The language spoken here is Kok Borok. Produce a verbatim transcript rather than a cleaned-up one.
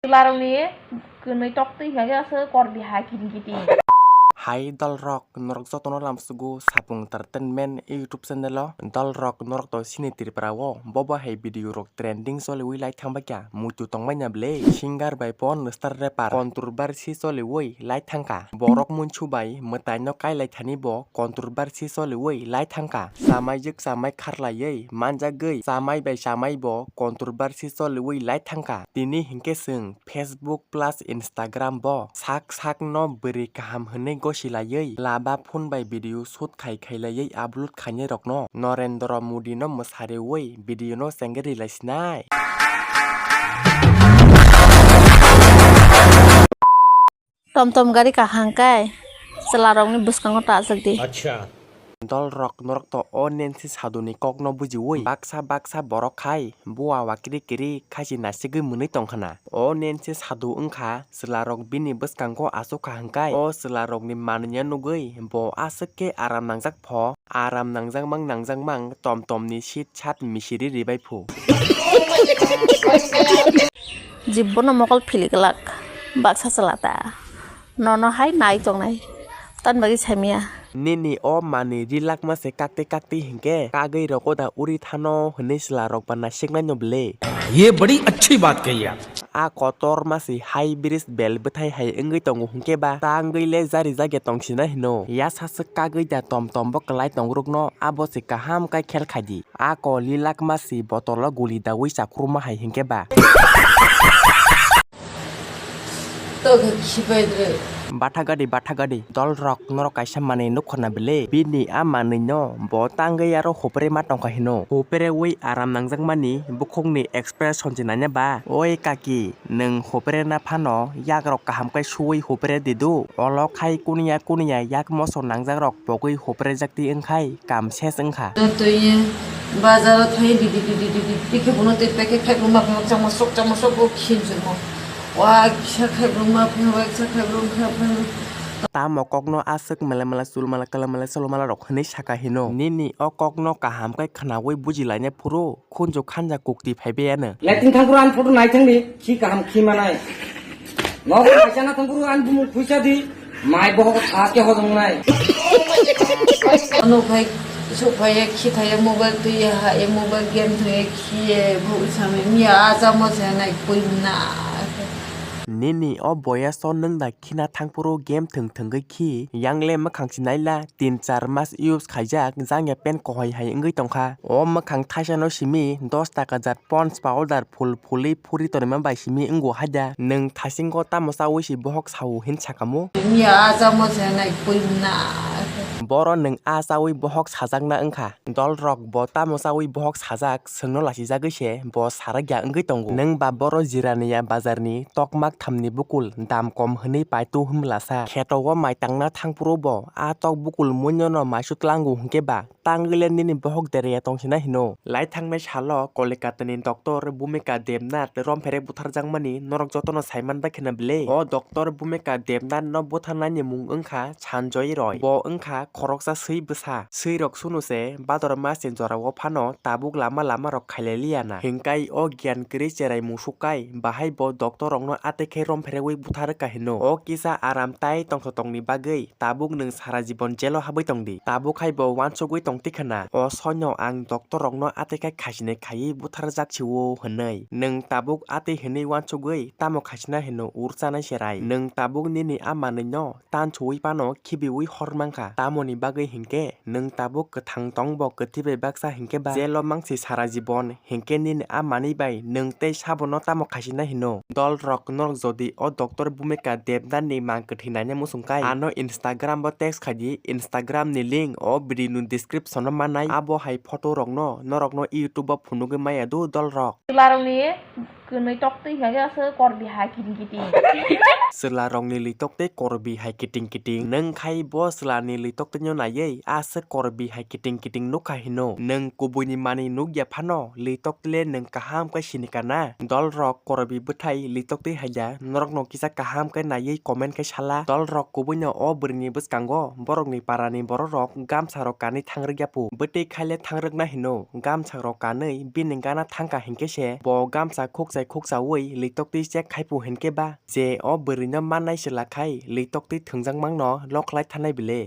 Chwlarokni kwnwi toktwi khe se kor biha kiting kiting. Hai dolrok, norok jotono lamsugo Sapung Entertainment YouTube channel o. Dolrok, norok to sini Tripura o, bobo hai video rok trending choliwi lai thangbaikha, muitu tongmanya ble. Singer bai pon star rapper controversy choliwi lai thangkha. Borok munsu bai mwtai no kailai thani bo controversy choliwi lai thangkha. Chamai jwk chamai kharlaiwi manjagwi chamai bai chamai bo controversy choliwi lai thangkha. Tini hinkhe chwng Facebook plus Instagram bo sak sak no bwrwi kaham hwnwi gosi laiwi laba phone bai video shoot khai khai laiwi upload khainai rokno Narendra Modi no mwsariwi video no chengri lai sinai. Tom tom gari kaham kai chwlarokni bwskango ta aswk di. Acha. Dolrok, norok to o Nancy saduni kokno bujiwi baksa baksa borok khai bua wa kiri kiri khachi nasigwi mwnwi tongkhana. O Nancy sadu wngkha chwlarok bini bwskango achukha hwnkhe o chwlarokni manwino nugwi bo aswk khe aram nangjak pho. Aram nangjak mang nangjak mang tom tom ni seat sat misiri ribai phu. Jibbono mokol philiglak baksa chwla ta. Nono hai nai tongnai. Tan bagwi saimaya. Nini o manwi rilakma se kakti kakti hinkhe kagwi rogo da uri thano hwnwi chwlarok ba naisiknai no ble. ये बड़ी अच्छी बात कही आप। A kotor ma se hai bridge bel bwthai hai wngwi tongo hinkhe ba tangwi le jari jagya tongsinai hino. Yasa swk kagwi da tom tom bo kwlai tongrukno abo se kaham khe khel khaidi. A ko lilak ma se botolo guli dawi chakruma hai hinkhe ba. Tokhe khibai dre. Batha gadi, batha gadi. Dolrok, norok kaisa manwi nukho na bele. Bini a manwi no bo tangwi aro hupre ma tongkha hino. Hupre wi aram nangjak mani bukhukni expression se naina ba. Oi kaki, nwng hupre na phano yakrok kaham khe suwi hupre didu. Olo khai kuniya kuniya yak moso nangjak rok pogwi hupre jak ti wngkhai kam ses wngkha. Twi bazaro thai di di di di di di di khe bono twi packet khai ruma phai chama sok chama sok bo khin juma. Wa kisa khai ruma phai wa kisa khai ruma phai. Tamo kokno aswk mela mela chul mela kala mela cholo mela rok hwnwi saka hino. Nini o kokno kaham khe khnawi buji laina phuru khunju khanja kukti phaibai ano. Lating thang phuru ani photo nai thang di khi kaham khi manai. Nogo phaisa na thang phuru ani bumung phuisa di. Mai bohok tha khe hojong nai. Ano phai, sok phai ya, khi thai ya, mobile twi ya, ha ya, mobile game thang ya, khi ya, bo samai miya, a chamo se nai, koi na. Nini o boya so nwng da khina thang phuru game thwng thwngwi khi, yang le mwkhang si naila, tin char mas use khaijak, jang ya pen kohoi hai wngwi tongkha. O mwkhang thaisa no simi, dos taka jat Pond's powder phul phulwi phuri tonima bai simi wngo haida. Nwng thaisingo tamo chawi si bohok sao hin sakamo? Miya a chamo se nai koi na. Boro nwng a chawi bohok sajakna wngkha. Dolrok bo tamo chawi bohok sajak swngno lachijagwi se bo sarakya wngwi tongo. Nwng ba boro Jiraniya bazarni tokmak thamni bukul dam kom hwnwi paitu hwnmlasa. Kheto o mai tangna thangphuru bo a tok bukul muinono maisu tlango hwnkhe ba tangwi le nini bohok dereya tongsina hino. Lai thangnai salo Kolikatani doctor Bhumika Debnath rompherek butharjakmani norok jotono saiman bai kheno bele. O doctor Bhumika Debnath no butharnani mung wngkha Sanjoy Roy. Bo wngkha khoroksa swi bwsa. Swirok sunu se Bhador masni jorao phano tabuk lama lama rok khailai liya na. Hinkai o giyan kwrwi cherai musuk kai bahai bo doctor rokno atwi khe rompherewi buthar kahino. O kisa aram tai tongthotongni bagwi tabuk nwng sara jibon jelo habwi tongdi. Tabuk hai bo uansugwi tongti khna. O soino ang doctor rokno atwi khe khaisinai khaiwi butharjak sio hwnwi. Nwng tabuk atwi hwnwi uansugwi tamo khaisina hino ur chanai cherai. Nwng tabuk nini a manwino tan suwi phano khibiwi hor mankha. Tamoni bagwi hinkhe nwng tabuk kwthang tong bo kwthwi bai baksa hinkhe ba jelo mangsi sara jibon hinkhe nini a manwi bai nwng tei sabono tamo khaisina hino. Dolrok norok jodi o doctor Bhumika Debnath ni mang kwthwi naina muchung kai ano Instagram bo text khaidi, Instagram ni link o video ni description o manai, abo hai photo rokno norokno YouTube o phunugwi maya do dolrok. Chwlarokni kwnwi toktwi khe se kor biha kiting kiting. Chwlarokni litok tei korbi hai kiting kiting. Nwng khai bo chwlani litok twino naiwi aswk korbi hai kiting kiting nukha hino. Nwng kubuini manwi nukya phano litok twi le nwng kaham khe sini kana? Dolrok korbi bwthai litok twi haiya norokno kisa kaham khe naiwi comment khe sala. Dolrok kubuino o bwrwini bwskango borokni parani bororok gamsarok kanwi thangrwkya pu. Bwtwi khaile thangrwkna hino. Gamsarok kanwi bini gana thangkha hinkhe se bo gamsa khuksa tai khuk chaui lwitokti check khai phu hinkhe ba je o bwrwino mannai chwla khai lwitokti thwngjak mangno lokhlai thanai bile.